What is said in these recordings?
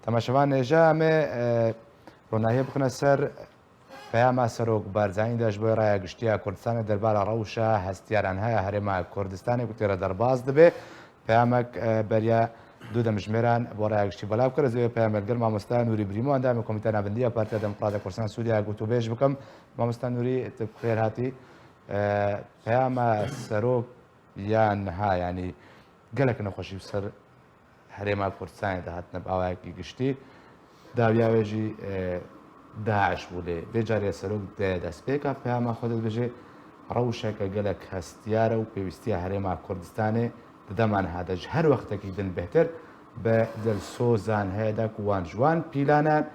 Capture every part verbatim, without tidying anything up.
Temaşevan hêja em ê, e, ronahiyê bixine ser peyama Serok Barzanî de ji bo raya giştiya Kurdistanê derbara rewşa hestiyaran haya Herêma Kurdistanê ku tê re derbas dibe. Peyamek, e, beriya du demjimêran bo raya giştî belav kir. Ez ê peyamek li gel mamosta Nûrî Birîmo, endamê Komîteya Navendî ya Partiya Demokrata Kurdistan Sûriya gotûbêj bikim. Mamosta Nûrî, tu bi xêr hatî. E, peyama Serok ya niha, yanî gelek nexweşî ser Herêma Kurdistanê de hatine bi awayekî giştî. Dawiya wê jî, e, DAIŞ bû, lê vê carê Serok dê destpêka peyama xwe de dibêje, rewşeke gelek hestiyar e û pêwîstiya Herêma Kurdistanê di dema niha de ji her wextekî din bêhtir bi dilsozan heye de ku wan ji wan pîlanan,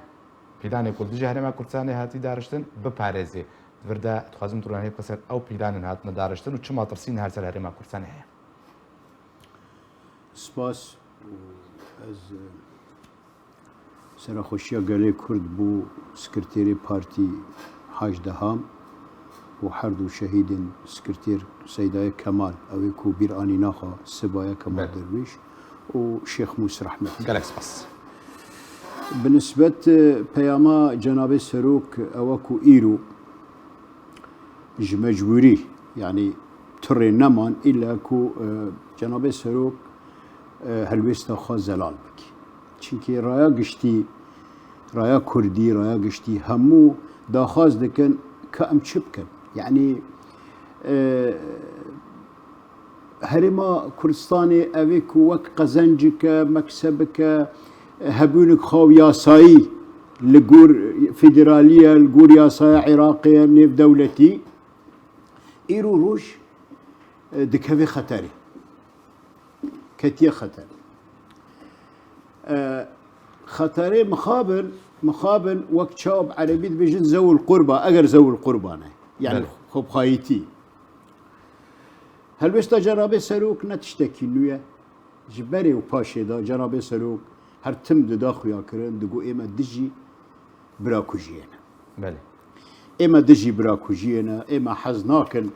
pîlanê ku li dijî Herêma Kurdistanê hatî dariştin, biparêzê. Di vir de dixwazim tu ronahiyê bixî ser ew pîlanên hatine dariştin û çi metirsî niha li ser Herêma Kurdistanê heye. Spas. Ez, e, seraxweşiya gelê Kurd bo sekreterê partî Haj Deham û her du şehîdên sekreter Seydayê Kemal, ew ê ku bîr anîna xwe, Sibaye Kemal Belê. Derwîş û Şêx Mûs Rehmet. Gelek spas. Bi nisbet, e, peyama Cenabê Serok, ew e ku îro ji mecbûrî, yanî tirê neman, îlle ku, e, Cenabê Serok, e, helwêsta xwe zelal bike. Çimkî raya giştî, raya kurdî, raya giştî hemû daxwaz dikin ka em çi bikin? Yanî, e, Herêma Kurdistanê ev ê ku wek qezencike, meksebike, hebûnik xwe û yasayî li gor federalî ye, li gor yasaya Iraqê ye, nêvdewletî, îro roj, e, dikeve xeterê. Ketiye xeterê. E, xeterê mixabin, mixabin wek çawa bi erebî dibêjin zewil qurba, eger zewil qurba ne. Yani Belê. Xwebxayîtî. Helwêsta Cenabê Serok ne tiştekî nû ye. Ji berê û paşê de Cenabê Serok her tim dida xuyakirin, digo ême dijî birakujiyê ne. Belê. Ême dijî birakujiyê ne, ême hez nakin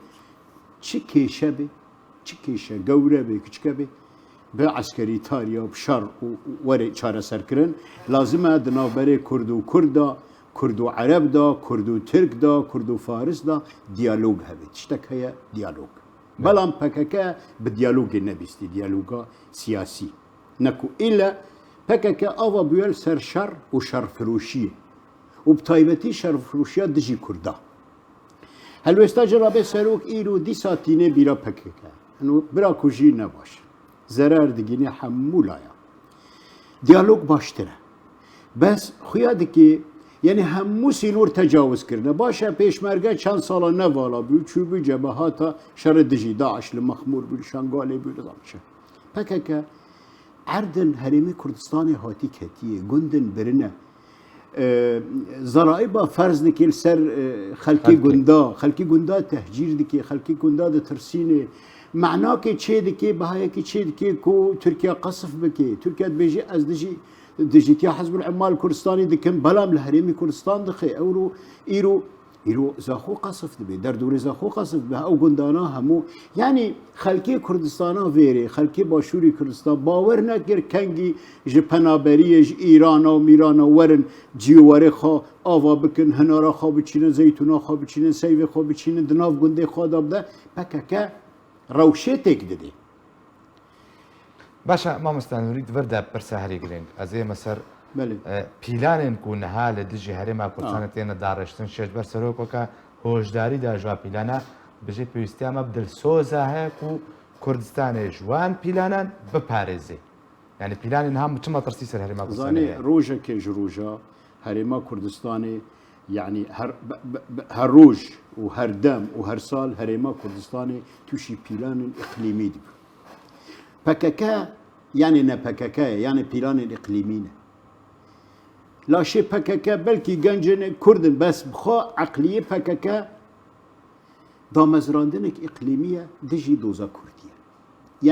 çi kêşe be, çi kêşe gewre be, kiçike be, bi eskerî tariya, bi şer û, û were çareserkirin. Lazim e di navberê Kurd û Kurd de, Kurd û Ereb de, Kurd û Tirk de, Kurd û Faris de diyalog hebe. Tiştek heye, diyalog. Belê. Belam P K K bi diyalogê nebîstî, diyaloga siyasî. Ne ku îlle P K K ava bûye li ser şer û şerfiroşiyê. Û bi taybetî şerfiroşiya dijî Kurda. Helwêsta Cenabê Serok îro dîsa tîne bîra P K K. Hino birakujî ne baş. Zerer digîne hemû laya. Diyalog baştir e. Bes xuya dike, yani hemû sînor tecawiz kirine. Baş e, pêşmerge çend sala ne vala bû, çûbû cebehata şerê dijî DAIŞ li Mexmûr bû, li Şengalê bû, li P K K erdin herêmê Kurdistanê hatî ketiye, gundin birine. E, zeraiba ferz dike li ser, e, xelkê Xelkê. gunda, xelkê gunda tehcîr dike, xelkê gunda ditirsîne. Menakê çê dike, bihayekî çê dike ku Tirkiye qesf bike. Tirkiye dibêje ez dijî, dijîtiya Hizbul Ummal Kurdistanê dikim, belam li herêmê Kurdistan dixe. Ewro, îro, îro Zaxo qesf dibe, derdorê Zaxo qesf dibe. Ew gundana hemû, yanî xelkê Kurdistana vêrê, xelkê Başûrê Kurdistan bawer nekir kengî ji penaberiyê, ji Îrana û Mîrana werin cîwarê xwe ava bikin, hinara xwe biçînin, zeytûna xwe biçînin, seyvê xwe biçînin, di nav gundê xwe de bide, P K K rewşê têk didê. Baş e, mamosta Nûrî, di vir de pirsa herî girîng. Ez ê me ser, Belê. e, pîlanên ku niha li dijî Herêma Kurdistanê Ha. têne darêştin, şêrber Serok weke hoşdarî da ji wa pîlana, bijê pêwîstiya me bi dilsoza heye ku Kurdistanê ji wan pîlanan biparêzê. Yani pîlanên ham çi metirsî ser Herêma Kurdistanê Zanî, heye? Rojekê ji roja Herêma Kurdistanê, yani her, be, be, be, her roj û her dem û her sal Herêma Kurdistanê tûşî pîlanên îqlîmî dibe. P K K, yani ne P K K ye, yani pîlanên îqlîmî ne. Laşê P K K belkî gencên Kurd in, bes bi xwe eqliyê P K K damezrandinek îqlîmî ye dijî doza Kurdî ye.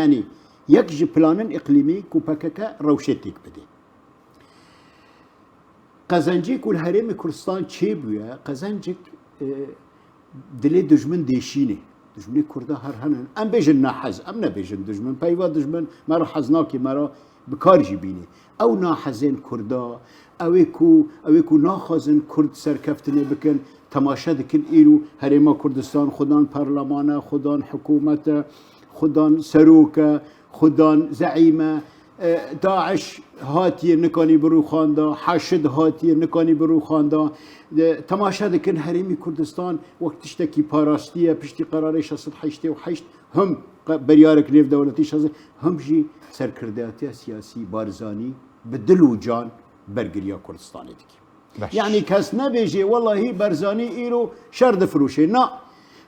Yanî yek ji planên îqlîmî ku P K K rewşê têk bidê. Qezencê ku li Herêmê Kurdistan çêbûye, qezencek, e, dilê dijmin dêşînê. Dijminê Kurda her hene. Em bêjin nehez, em nebêjin dijmin. Peyva dijmin me re hez nake, me re bi kar jî bînî. Ew nahezên Kurda, ew ê ku, ew ê ku naxwazin Kurd serkeftinê bikin, temaşe dikin îro Herêma Kurdistan, xudan perleman e, xudan hikûmet e, xudan serok e, xudan zeîm e, e, DAIŞ hatiye nikanî bi rûxan da, HEŞD hatiye nikanî bi rûxan da. E, temaşe dikin Herêmî Kurdistan wek tiştekî parastiye, piştî qerarê şeş sed heştê û heşt him qe-, biryarek nêvdewletî şeş sed, him jî serkirdeyatiya siyasî Barzanî bi dil û can bergiriya Kurdistanê dike. Baş. Yanî kes nebêje, wellahî Barzanî îro şer difiroşe. Na.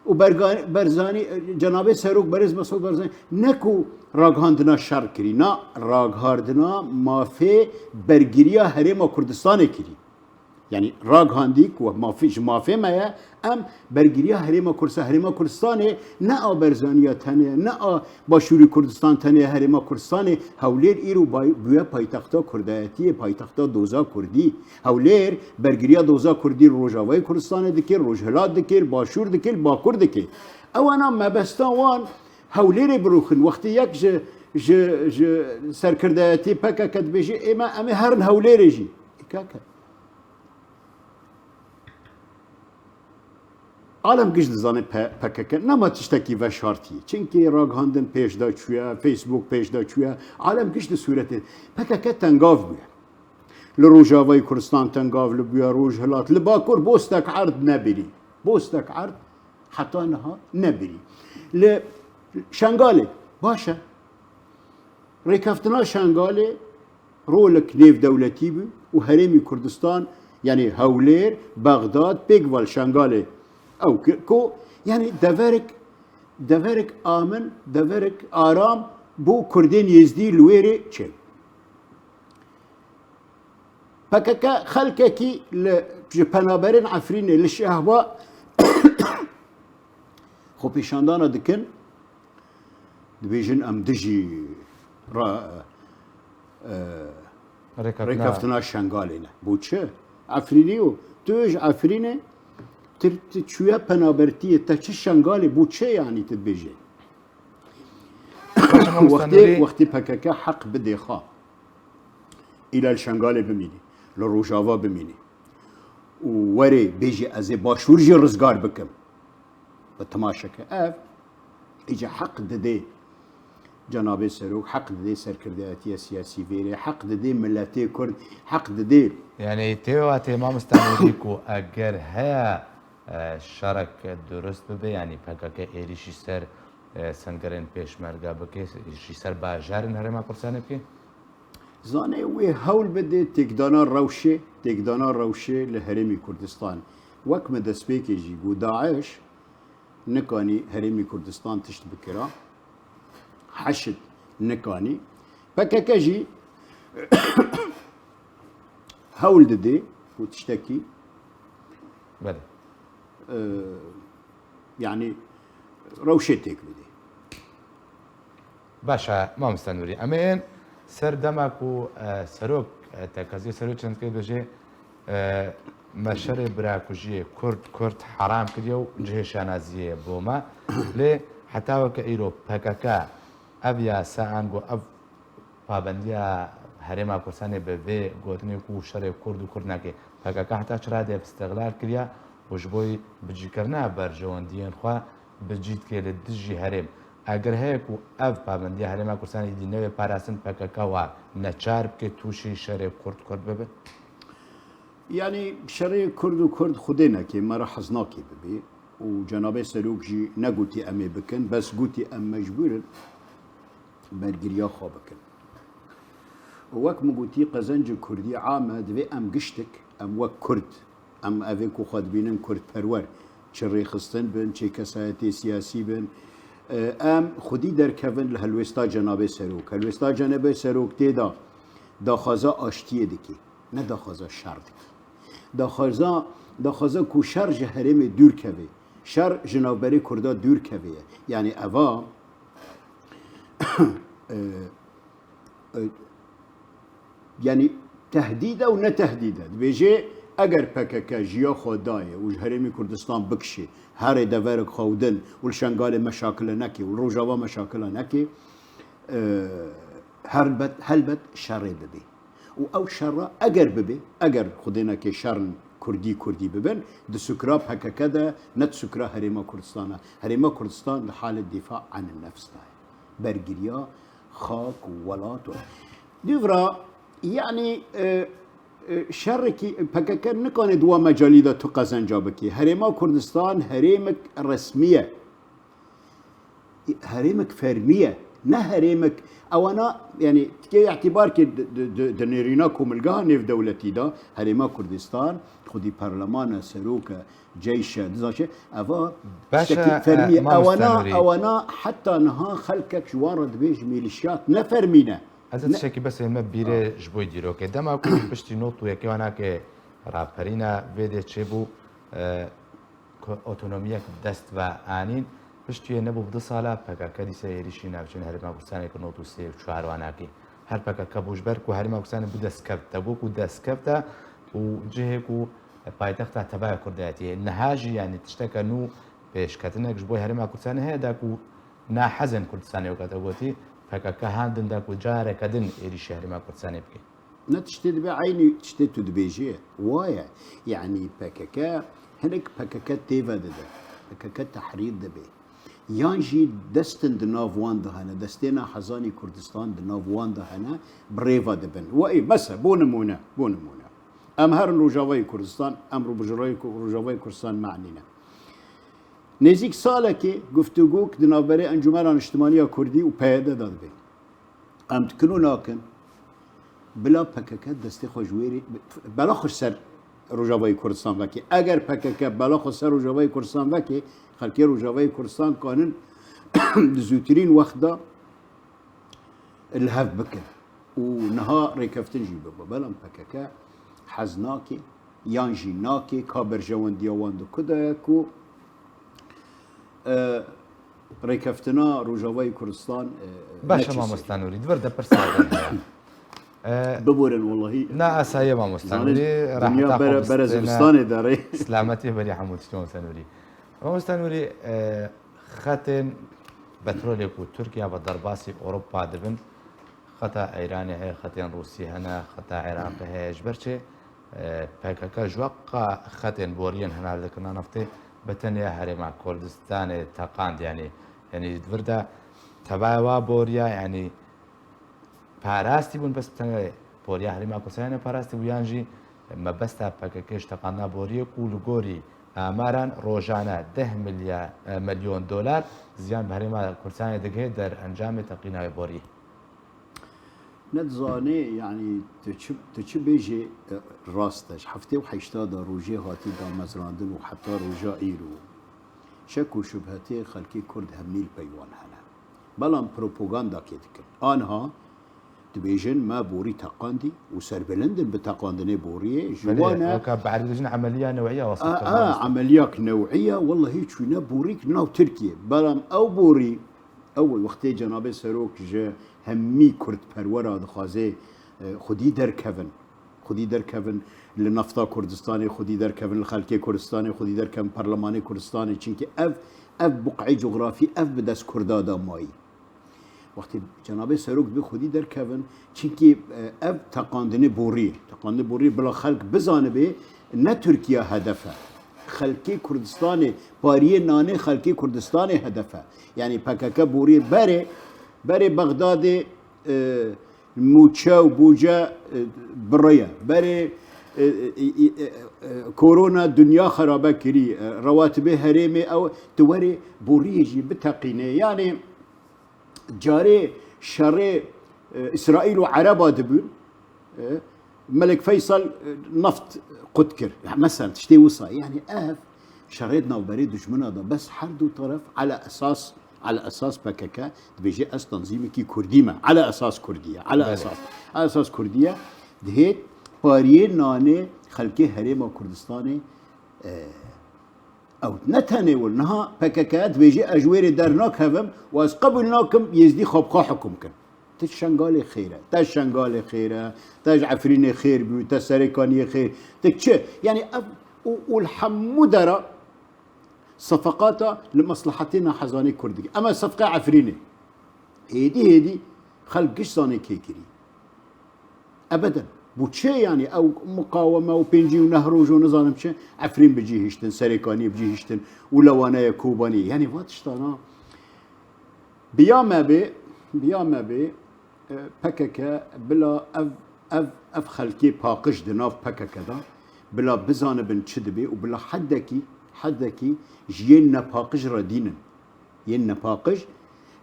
Û Berga-, Barzanî, cenabê Serok Berêz Mesûd Barzanî ne ku raghandina şer kirî, na, raghandina mafê bergiriya Herêma Kurdistanê kirî. Yanî raghandî ku mafê, ji mafê me ye, em bergiriya Herêma Kurdistan, Herêma Kurdistanê ne a Barzaniya tenê, ne a Başûrê Kurdistan tenê, Herêma Kurdistanê, Hewlêr îro bay-, bûye paytexta Kurdayetiyê, paytexta doza Kurdî. Hewlêr bergiriya doza Kurdî li Rojavayê Kurdistanê dike, Rojhilat dike, Başûr dike, Bakur dike. Ewana mebesta wan Hewlêrê birûxin. Wextê yek ji, ji, ji serkirdeyetî P K K dibêje, ê me, em ê herin Hewlêrê jî. Ê kake. Alem giş dizane P-, P K K nema tiştekî veşartî. Çimkî ragihandin pêş de çûye, Facebook pêş de çûye. Alem giş di sûretê P K K tengav bûye. Li Rojavayê Kurdistan tengav li bûye, Rojhilat, li Bakur bostek erd nebirî. Bostek erd heta niha nebirî. Li Şengalê, baş e. Rêkeftina Şengalê rolek nêvdewletî bû û Herêmî Kurdistan, yanî Hewlêr, Bexdad, pêk ve li Şengalê ew kir ku, yanî deverek, deverek amin, deverek aram bo Kurdên Êzdî li wêrê çêbû. P K K xelkekî li, ji penaberên Efrînê li Şehba xwepêşandana dikin, dibêjin em dijî ra-, e, Rêkeftina. Rêkeftina Şengalê ne. Bo çi? Efrînî û tu ji Efrînê, tu, tu çûye penabertiyê, te çi Şengalê, bo çi yanî tu dibêjê? Wextê, wextê P K K heq bidê xwe, île li Şengalê bimînî, li Rojava bimînî û werê bêjî ez ê Başûr jî rizgar bikim. Bi timaşeke ev, îca heq didê cenabê Serok, heq didê serkirdeyetiya siyasî vêrê, heq didê miletê Kurd, heq didê. Yanî tê watê mamosta Nûrî ku eger heye, e, şerek durust bibe, yanî P K K êrîşî ser, e, sengerên pêşmerge bike, êrîşî ser bajarên Herêma Kurdistanê bike? Zanê wê hewl bide têkdana rewşê, têkdana rewşê li Herêmî Kurdistan. Wek me destpêkê jî got, DAIŞ nikanî Herêmî Kurdistan tişt bikira. HEŞD nikanî. P K K jî hewl dide ku tiştekî, Belê. e, yanî rewşê têk bide. Baş e, mamoste Nûrî. Em ên ser dema ku, e, serok, e, tekezî serok çendkê dibêje, e, me şerê birakujiyê Kurd, Kurd heram kiriye û cihê şanaziyê ye bo me. Lê heta weke îro P K K ev yasa ango ev pabendiya Herêma Kurdistanê bi vê gotinê ku şerê Kurd û Kurd nake. P K K heta çi radê ev îstixlal kiriya û ji bo bicîkirina berjewendiyên xwe bi cî dike li dijî herêm. Eger heye ku ev pabendiya Herêma Kurdistanê îdî newê parastin P K K wa neçar bike tûşî şerê Kurd Kurd bibe? Yanî şerê Kurd û Kurd xwedê neke, me re hez nake bibe û cenabê Serok jî negotî em ê bikin, bes gotî em mecbûr in bergiriya xwe bikin. Û wek min gotî, qezencê Kurdî am e, divê em giştik, em wek Kurd, em evê ku xwe dibînin Kurdperwer, çi rêxistin bin, çi kesayetê siyasî bin, e, em xwedî derkevin li helwêsta cenabê Serok. Helwêsta cenabê Serok tê de daxwaza aştiyê dike, ne daxwaza şer dike. Daxwaza, daxwaza ku şer ji herêmê dûr keve, şer ji navberê Kurda dûr keve ye. Yanî eva, e, e, yanî tehdîd e û ne tehdîd e. Dibêje, eger P K K jiya xwe daye û ji Herêmê Kurdistan bikişê, herê deverek xwe û din û li Şengalê meşakile neke û li Rojava meşakile neke, e, Helbet, helbet şerê bibe. Û ew şerra eger bibe, eger Xwedê neke şerên Kurdî Kurdî bibin, di sukra P K K de, ne di sukra Herêma Kurdistan e. Herêma Kurdistan di halê dîfa anî nefs de ye. Bergiriya xak û welat û dûvra, yanî, e, e, şerrekî P K K nikane di wa mecalî de tu qezenca bikî. Herêma Kurdistan herêmek resmî ye. Herêmek fermî ye. Ne herêmek, ewana, yanî, tikê îtîbar kê di, di, di, di nêrîna komilgeha nêvdewletî de, Herêma Kurdistan, xwedî perleman e, serok e, ceyş e, dizaşe, eva Baş e, tiştekî fermî e, ye. Mamoste Ewana, Nûrî. Ewana heta niha xelkek ji wan re dibê ji mîlîşyat ne fermî ne. Ez ê Ne- tiştekî bes ême bîrê ji bo dîrokê. Dema ku piştî not û yekê wana ke raperîna vê dê çêbû, e, ku otonomiyek bi dest ve anîn, piştî wê nebû bi du sala P K K dîsa êrîşî navçeyên Herêma Kurdistanê kir not û sê û çar wanakî. Her P K K bû ji ber ku Herêma Kurdistanê bû destkeft, te bû ku destkeft e û cihê ku paytexta tevaya Kurdayetiyê. Niha jî, yanî, tişteke nû, pêşketinek ji bo Herêma Kurdistanê heye da ku nahezên Kurdistanê, weke te gotî, P K K han din da ku careke din êrîşî Herêma Kurdistanê bike. Ne tiştê dibe eynî tiştê tu dibêjî ye. Wa ye. Yanî P K K, hinek P K K têve dide. P K K tehrîr dibe. Yan jî destin di nav wan de hene. Destê nahezanî Kurdistan di nav wan de hene. Bi rêva dibin. Wa ê, mesela, bo nimûne, bo nimûne. Em herin Rojavayê Kurdistan, em ro-, bi Rojavayê Kurdistan me'nî ne. Nêzîk salekê guftûgok di navberê Encûmena Niştimaniya Kurdî û P Y D de dibe. Em dikin û nakin, bila P K K destê xwe ji wêrê, bela xwe ser Rojavayê Kurdistan vekê. Eger P K K bela xwe ser Rojavayê Kurdistan vekê, xelkê Rojavayê Kurdistan kanin di zûtirîn wext de li hev bikin. Û niha rêkeftin jî bibe. Belam P K K hez nake, yan jî nake, ka berjewendiya wan di ku de ye ku, e, rêkeftina Rojavayê Kurdistan, e, Baş e, neçû ser. Mamosta Nûrî, di vir de pirsa din heye. E, Biborin, wellahî. Na, asaye mamosta Zanî, Nûrî, dinya raheta bere, xwe bere bistêne. Zivistanê de rê. Selametî berî hemû tiştê mamosta Nûrî. Mamosta Nûrî, e, xetên petrolê ku Tirkiye ve derbasî Ewropa dibin, xeta Îranê heye, xetên Rûsî hene, xeta Iraqê heye, ji ber çi, e, P K K ji weqa xetên boriyên hinardikirina neftê bi tenya Herêma Kurdistanê teqand, yanî, yanî di vir de tevaya wa boriya, yanî parastî bûn, bes bi tenya boriya Herêma Kurdistanê parastî bû, yan jî mebesta P K K ji teqandina boriyê ku li gorî amaran rojane deh milya-, e, milyon dolar ziyan bi Herêma Kurdistanê digihê derencamê teqîna wê boriyê. Ne dizanê, yanî, tu çi, tu çi bêjê, e, rast e. Ji heftê û heşta de rojê hatî damezrandin û heta roja îro şek û şubhetê xelkê Kurd hemî li pey wan hene. Belam propagandakê dikin. Anha dibêjin me borî teqandî û serbilind in bi teqandinê boriyê. Ji Belê, wan e weka bi erebî dibêjin emeliya newî ya, A, wesif a, kirdan. Emeliyak newî ya, wellahî çûne borîk nav Tirkiye. Belam ew borî, ew wextê Cenabê Serok ji hemî kurdperwera dixwaze, e, xwedî derkevin. Xwedî derkevin li nafta Kurdistanê, xwedî derkevin li xelkê Kurdistanê, xwedî derkevin perlemanê Kurdistanê. Çimkî ev, ev buqeyê cografî, ev bi dest Kurda de mayî. Wextê Cenabê Serok dibê xwedî derkevin, çimkî, e, ev teqandinê borî, teqandinê borî bila xelk bizanibe ne Tirkiye hedef e. Xelkê Kurdistanê, pariyê nanê xelkê Kurdistanê hedef e. Yanî P K K borî berê, berê Bexdadê, e, mûçe û bûce, e, bireye. Berê, e, e, e, e, e, korona dinya xerabe kirî, e, rewatibê herêmê ew, tu werê boriyê jî biteqînê. Yanî carê şerê, e, Îsraîl û Ereba dibûn, e, Melek Feysal, e, naft qut kir. Ya, mesela tiştê wisa. Yanî ev şerê di navberê dijmina de, bes her du teref ala esas, ala esas P K K dibêje ez tanzîmekî kurdî me. Ala esas kurdî ye. Ala Belê. Esas. Ala esas kurdî ye. Dihêt pariyê nanê xelkê Herêma Kurdistanê, e, Ew ne tenê wil, niha P K K dibêje ez ji wê rê dernakevim û ez qebûl nakim Yêzdî xwe bi xwe hikum kin. Te Şengalê xêr e, te Şengalê xêr e, te ji Efrînê xêr bû, te Serêkaniyê xêr, te çi? Yanî ev û, û li hemû dera sefeqata li meslehetê nahezanê Kurd dike. Ema sefqê Efrînê. Hêdî hêdî Xelk giş zanê kê kirî. Ebeden. Bo çi yanî ew muqaweme û pêncî û neh roj û nizanim çi, Efrîn bi cî hiştin, Serêkaniyê bi cî hiştin û Lewaneya Kobaniyê. Yanî va tiştana bi ya me bê, bi ya me bê, e, P K K bila ev, ev, ev xelkê paqij di nav P K K de bila bizanibin çi dibe û bila hedekî, hedekî ji yên nepaqij re dînin. Yên nepaqij,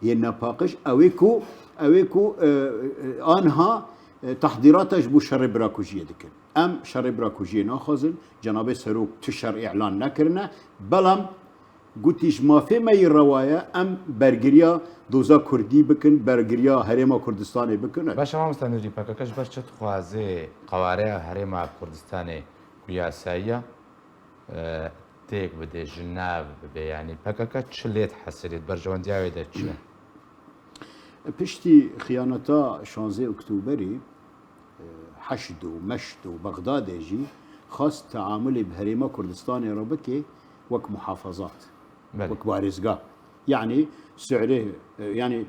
yên nepaqij, ew ê ku, ew ê ku, e, e, anha, e, tehdîrata ji bo şerê birakujiyê dikin. Em şerê birakujiyê naxwazin, cenabê serok tu şer îlan nekirine, belam gotî ji mafê me yî rewa ye, em bergiriya doza Kurdî bikin, bergiriya Herêma Kurdistanê bikin. Baş e, mamoste Nûrî, P K K ji ber çi dixwaze qawareya Herêma Kurdistanê ku yasayî ye, e, têk bide, ji nav bibe, yanî P K K çi lê dihesirê, di berjewendiya wê de çi ye? Piştî xiyaneta şanzê Oktoberê, e, Heşd û Meşd û Bexdadê jî xwest teamulê bi Herêma Kurdistanê re bike wek muhafazat, Belê. Wek parêzgah. Yanî Su'rê, e, yanî,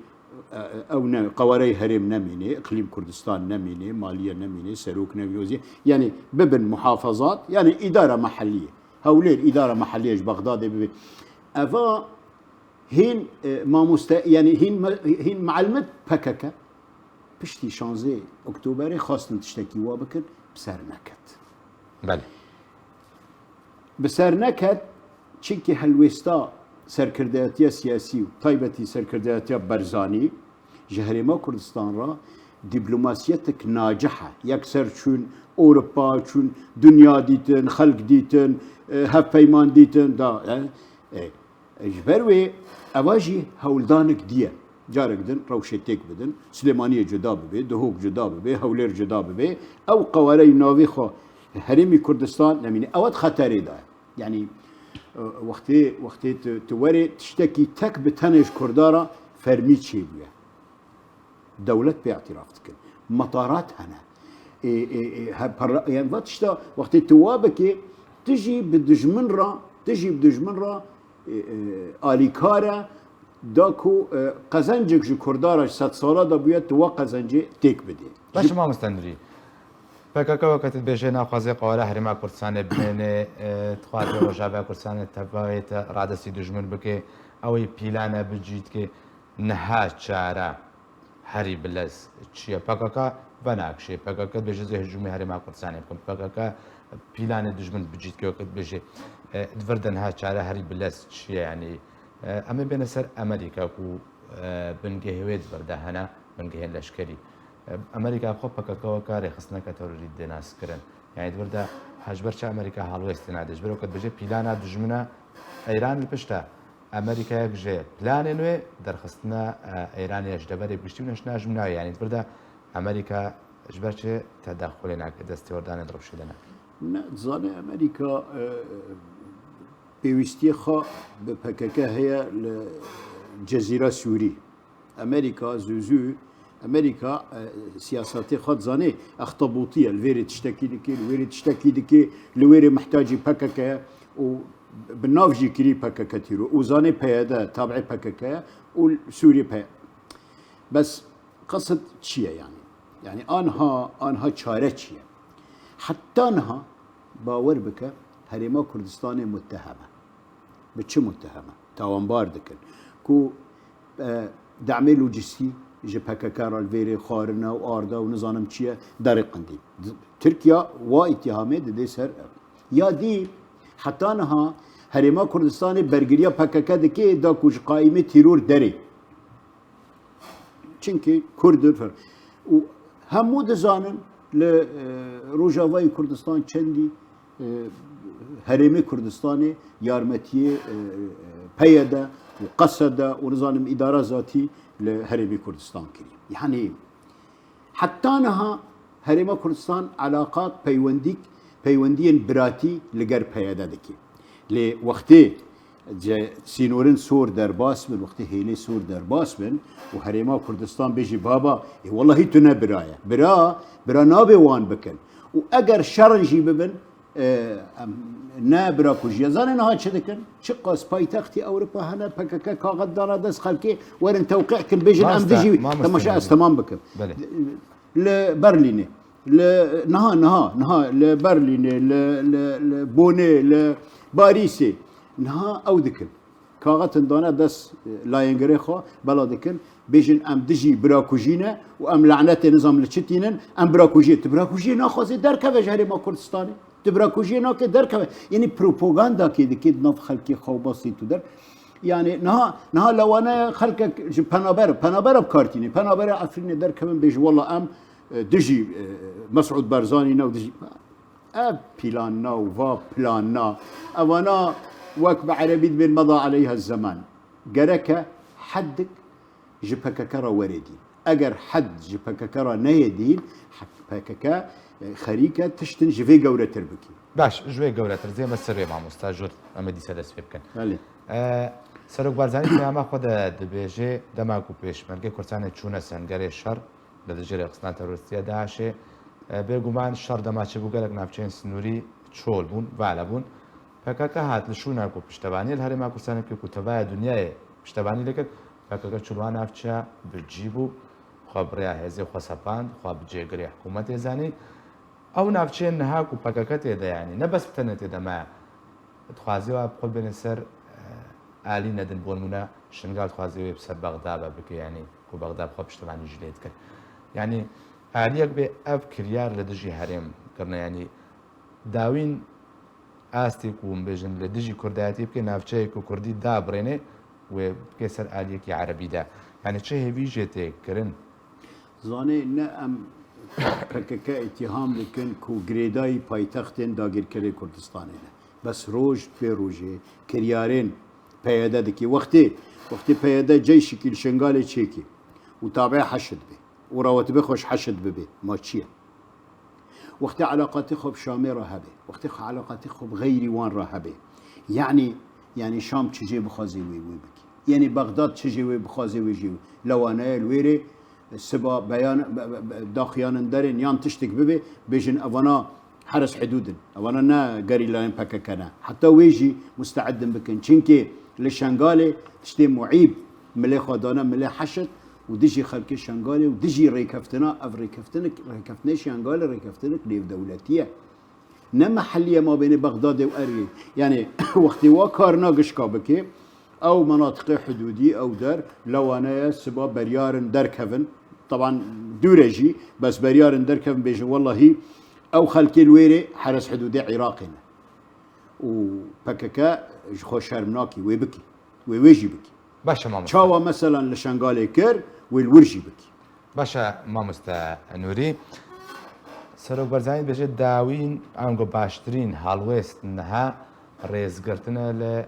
e, e, ew ne, qawareyê herêm nemîne, Iqlîm Kurdistan nemîne, Maliye nemîne, Serok nemîne, wezî-, yanî bibin muhafazat, yanî îdara mehelliyê. Hewlêr îdara mehelliyê ji Bexdadê bibe. Eva hîn, e, mamoste, yanî hîn me-, hîn meelmit P K K piştî şanzê Oktoberê xwestin tiştekî wa bikin, bi ser neket. Belê. Bi ser neket, çimkî helwêsta serkirdeyatiya siyasî û taybetî serkirdeyatiya Barzanî ji Herêma Kurdistan re dîplomasiyetek nacih e. Yekser çûn Ewropa, çûn dinya dîtin, xelk dîtin, e, hevpeyman dîtin, da, e, e, Ji ber wê eva jî hewldanek dî ye. Carek din rewşê têk bidin, Silêmaniyê cuda bibe, Duhok cuda bibe, Hewlêr cuda bibe. Ew qawareyî navê xwe Herêmî Kurdistan nemîne. Ew di xeterê de ye. Yanî, e, wextê, wextê tu, tu werê tiştekî tek bi tenê ji Kurda re fermî çêbûye. Dewlet pê îtiraf dikin. Metarat hene. Ê, ê, ê, he, parla-, yani va tişta wextê tu wa bikê, tu jî bi dijmin re, tu jî bi dijmin re, ê, ê, alîkar e, da ku, e, qezencek ji Kurda re ji sedsala de bûye, tu wa qezencê têk bidê. Baş Ji- mamoste Nurî. P K K weke tu dibêjê naxwaze qawara Herêma Kurdistanê bimêne, e, dixwaze Rojava Kurdistanê tevayê te radestî dijmin bike, ew ê pîlane bicî dike, niha çare. Herî bilez çi ye? P K K venakişê. P K K dibêje ez ê hicûmê Herêma Kurdistanê bikim. P K K pîlanê dijmin bicî dike, weke dibêje, e, di vir de niha çare herî bilez çi ye? Yanî, e, em ê bêne ser Amerîka ku, e, bingehê wê di vir de hene, bingehên leşkerî. E, Amerîka xwe P K K weke rêxistineke terorî dê naskirin. Yanî di vir de, ha, ji ber çi Amerîka halwêst tê nade? Ji ber weke dibêje pîlana dijmina Îran li pişt e. Amerîkayek ji planên wê derxistina, e, Îranê ye ji deverê bi giştî û neştina ji navê. Yanî di vir de Amerîka ji ber çi tedexulê nake, destêwerdanê di rewşê de nake? Ne, dizane Amerîka, e, pêwîstiyê xwe bi P K K heye li Cezîra Sûrî. Amerîka zû zû, Amerîka, e, siyasetê xwe dizanê, extebûtî ye, li vêrê tiştekî dike, li wêrê tiştekî dike, li wêrê mihtacî P K K ye û bi nav jî kirî P K K tîro û zanê P Y D tabi'ê P K K ye û Sûriyê P Y D. Bes qesid çi ye yanî? Yanî anha, anha çare çi ye? Heta niha bawer bike Herêma Kurdistanê mutehem e. Bi çi mutehem e? Tawanbar dikin ku, e, demê lojîstî ji P K K re li vêrê xwarine û arde û nizanim çi ye derêqindî. Tirkiye wa îtîhamê didê ser ev. Ya dî heta niha Herêma Kurdistanê bergiriya P K K dike da ku ji qaîmê tîror derê. Çimkî Kurd in. Û hemû dizanin li, e, Rojavayê Kurdistan çendî, e, Herêmê Kurdistanê yarmetiyê, e, e, P Y D û Qesede û nizanim îdara zatî li Herêmê Kurdistan kirî. Yanî heta niha Herêma Kurdistan elaqat, peywendîk, peywendiyên biratî li ger P Y D dike. Lê wextê ce-, sînorên sor derbas bin, wextê hêlê sor derbas bin û Herêma Kurdistan bêjî, baba, ê, wellahî tu ne bira ye. Bira, bira nabe wan bikin. Û eger şerin jî bibin, E, em, ne bira ku jî. Zanê niha çi dikin? Çiqas paytextî Ewropa hene, P K K kaxet dana dest xelkê, werin tewqî kin, bêjin em Mamoste, dijî. Mamoste Temaşe, ez Nûrî. Temam bikim. Belê. Li Berlînê, li niha, niha, niha, li Berlînê, li, li, li Bonê, li Parîsê, niha ew dikin. Kaxetin dane dest, e, layengirê xwe, bela dikin, bêjin em dijî birakujî ne û em lanetê nizam li çi tînin, em birakujiyê. Tu birakujiyê naxwazê derkeve ji Herêma Kurdistanê. Tu birakujiyê nake derkeve. Yanî propagandakê dike di nav xelkê xwe û basî tu der. Yanî niha, niha lewane xelkek ji penaber, penabera bi kar tînê, penabera Efrînê derkevin bêjin, wela em, e, dijî, e, Mesûd Barzanî ne û dijî. Ev planna û va planna, evana wek bi erebî dibên meda aleyha zeman. Gereke heddik ji P K K re were dîn. Eger hed ji P K K re neyê dîn, P K K, e, xerîke tiştin ji vê gewretir bikî. Baş, ji wê gewretir zê me sirê mamosta jur, em ê dîsa dest pê bikin. Belê. E, Serok Barzanî peyama xwe de dibêje, dema ku pêşmergê Kurdistanê çûne sengerê şer, li dijî rêxistina terorîstî ya DAIŞê. E, bêguman şer dema çêbû gelek navçeyên sinûrî çol bûn, vala bûn. P K K hat li şûna ku piştevaniyê li Herêma Kurdistanê bike ku tevaya dinyayê piştevanî dike, P K K çû li wan navçeya bi cî bû, xwe bi rêya hêzê xwe sepand, xwe bi cêgirê hikûmetê zanî. Ew navçeyên niha ku P K K tê de, yanî ne bes bi tenê tê de me, dixwazê wa bi xwe bêne ser, e, alî nedin, bo nimûne Şingal dixwazê wê bi ser Bexda ve bike, yanî ku Bexda bi xwe piştevanî jî lê dike. Yanî aliyek bê ev kiryar li dijî herêm kirine, yanî dawîn astê ku hûn bêjin li dijî kurdayetî bike, navçeyê ku kurdî dabirêne, wê bike ser aliyekî erebî de. Yanî çi hêvî jê tê kirin? Zanê ne em P K K îtîham dikin ku girêdayî paytextên dagirkerê Kurdistanê ne. Bes roj pê rojê kiryarên P Y D dikî. Wextê, wextê P Y D ceyşikî li Şengalê çêkî û tabe heşid bê û rawetibê xwe ji heşid bibê, ma çi ye? Wextê eleqatê xwe bi Şamê re hebe, wextê xwe eleqatê xwe bi xeyrî wan re hebe. Yanî, yanî Şam çi jê bixwazê wê, wê bikî. Yanî Bexdad çi jê wê bixwazê wê jê wê. Lewaneye li wêrê siba beyan, be, be, be, daxuyanin derên yan tiştek bibe, bêjin evana heres hidûd in. Evana ne gerîlayên P K K ne. Heta wê jî musteed in bikin. Çimkî li Şengalê tiştê muîb milê xwe dane milê heşid û dijî xelkê Şengalê û dijî rêkeftina, ev rêkeftinik, rêkeftinê Şengalê rêkeftinik nêvdewletî ye. Ne mehellî ye mabênê Bexdadê û Ergê. Yanî wextê wa karina gişka bike, ew menatiqê hidûdî, ew der, lewane ye siba beryarin derkevin. Teban dûre jî, bes beryarin derkevin bêjin, wellahî ew xelkê li wêrê heres hidûdê Iraqê ne. Û P K K ji xwe şerm nakî, wê bikî. Wê wê jî bikî. Baş e mamoste. Çawa meselan li Şengalê kir, wê li wir jî bikî. Baş e mamoste Nûrî. Serok Barzanî dibêje dawîn ango baştirîn halwêst niha rêzgirtine li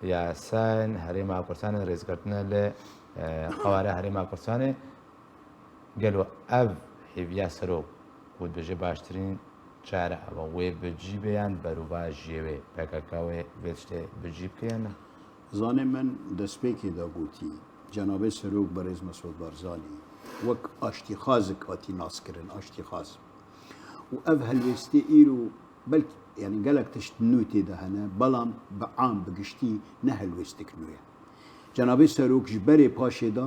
yasayên Herêma Kurdistanê, rêzgirtine li, e, qewara Herêma Kurdistanê. Gelo ev hêviya serok ku dibêje baştirîn çare ev e, wê bi cî bê yan berovajiyê wê P K K wê vê tiştê bi cî bike yan ne? Zanê min destpêkê de gotî, Cenabê Serok Berêz Mesûd Barzanî wek aştîxwazek hatî naskirin, aştîxwaz. Û ev helwêstê îro belkî, yanî gelek tişt nû tê de hene, belam bi am, bi giştî ne helwêstek nû ye. Cenabê Serok ji berê paşê de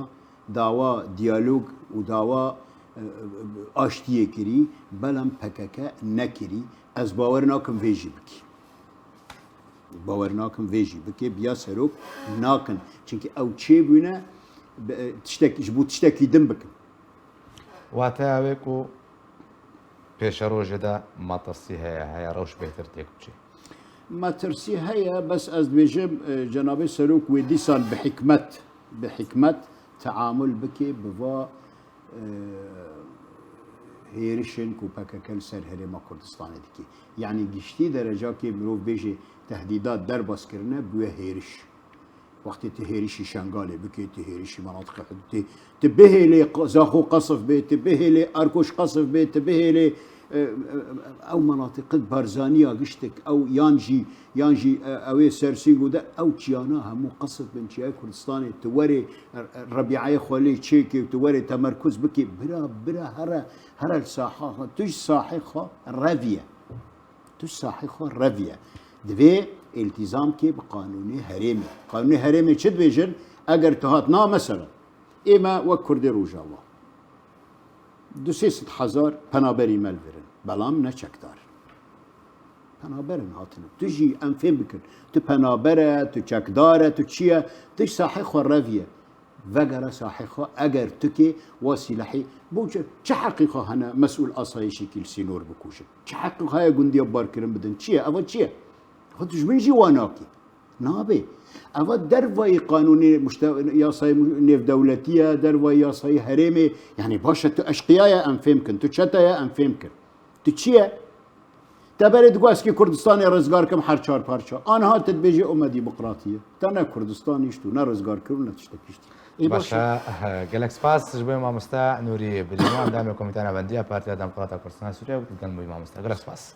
dawa diyalog û dawa, e, e, aştiyê kirî, belam P K K nekirî. Ez bawer nakim vê jî bikî. Bawer nakim vê jî bike, biya serok nakin. Çimkî ew çêbûne, be-, tiştek, ji bo tiştekî din bikin. Wateya wê ku pêşerojê de metirsî heye, heye rewş bêhtir têk biçe. Metirsî heye, bes ez dibêjim, e, Cenabê Serok wê dîsan bi hikmet, bi hikmet teamul bike, bi va, e, hêrişên ku P K K li ser Herêma Kurdistanê dike. Yanî giştî derecakê mirov bêje tehdîdat derbas kirine, bûye hêriş. Wextê tu hêrişî Şengalê bikê, tu hêrişî menatiqê xwe, tu, tu bihêlê q-, Zaxo qesf bê, tu bihêlê Arkoş qesf bê, tu bihêlê, e, e, ew menatiqe Barzaniya giştik, ew yan jî, yan jî, e, ew ê Sersîngo de, ew çiyana hemû qesf bin, çiyayê Kurdistanê, tu werê, e, e, Rebîayê xwe lê çêkê, tu werê temerkuz bikê, bira, bira, here, here li saha xwe, tu ji sahê xwe reviye. Tu sahê xwe reviye. Divê îltîzam kê bi qanûnê herêmê. Qanûnê herêmê çi dibêjin? Eger tu hat na mesela, ême wek Kurdê Rojava du sê sed hezar penaberî me li vir in. Belam ne çekdar. Penaber in hatine. Tu jî em fêm bikin. Tu penaber e, tu çekdar e, tu çi ye? Tu sahê xwe reviye. Vegere sahê xwe, eger tu kê wa sîlehî, bo çi, çi heqî xwe hene mesûl asayişekî li sînor bikujin? Çi heqî xwe heye gundiya barkirin bidin? Çi ye? Eva çi ye? Xwe dijmin jî wa nakê. Nabe. Eva dervayî qanûnê muşte-, yasayê mu-, nêvdewletî ye, dervayî yasayê herêmê. Yanî baş e, tu eşqiya ye em fêm kin, tu çete ye em fêm kin. Tu çi ye? Te berê digot ez kê Kurdistanê rizgar kim her çar parça. Aniha tu dibêjî ome demokratî ye. Te ne Kurdistan hişt û ne rizgar kir û ne tiştek hişt. Ê baş e. Baş e, gelek spas ji bo mamoste Nûrî Bilîman, endamê Komîteya Navendî ya Partiya Demokrata Kurdistan Sûriye, gelek mamoste. Gelek spas.